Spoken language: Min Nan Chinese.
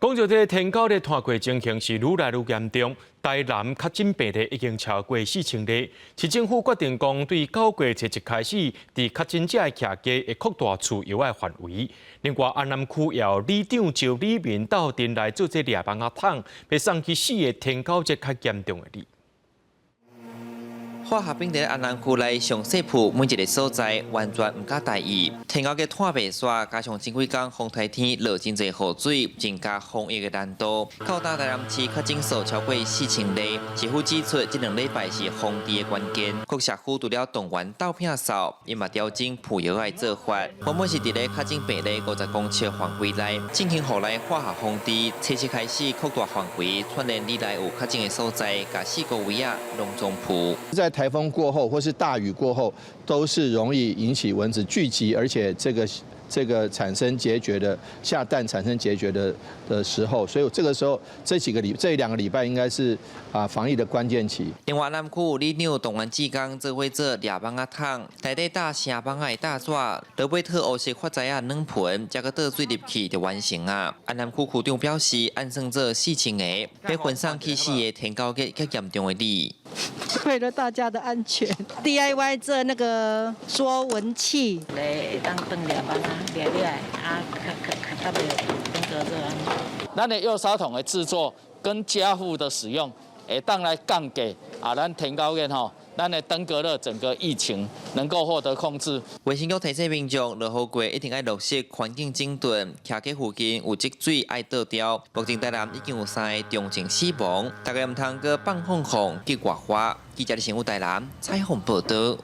講著這个天狗的湠過情形是愈來愈嚴重，台南確診病例已經超過4000例。市政府決定講，對9月初一開始，佇確診者的徛家會擴大除藥的範圍。另外，安南區也有里長招里民鬥陣來做這掠網仔桶，欲送去四个天狗熱較嚴重的里。化學品佇安南區內上細埔每一个所在完全毋敢大意。天狗熱湠袂煞，加上前幾工風台天落真濟雨水，增加防疫的難度。到今台南市確診數超過4000例，市府指出，這2禮拜是防治的關鍵。各社區除了動員鬥摒掃，伊嘛調整噴藥的做法。原本是佇咧確診病例50公尺範圍內進行雨內化學防治，初七開始擴大範圍，串聯里內有確診的所在，共四个圍仔攏總噴。在颱風過後或是大雨過後，都是容易引起蚊子聚集，而且這個產生孑孓的下蛋產生孑孓的時候，所以這個時候這幾個禮這兩個禮拜應該是防疫的關鍵期。另外，南區里長動員志工做伙做掠網仔桶，內底搭盛網仔的搭紙，落尾套烏色發財仔軟盆，才閣倒水入去就完成啊。安南區區長表示，按算做4000個，欲分送去四个天狗熱較嚴重的里。為了大家的安全，DIY 做那個捉蚊器。來會當當掠網仔，掠起來啊，較較較袂登革熱按呢。咱的誘殺桶的製作跟加護的使用，會當來降低啊，咱天狗熱吼，咱的登革熱整個疫情能夠獲得控制。衛生局提醒民眾，落雨過一定愛落實環境整頓，徛家附近有積水愛倒掉。目前台南已經有三个重症死亡，大家毋通閣放放放去外花。記者李成武台南採訪報導。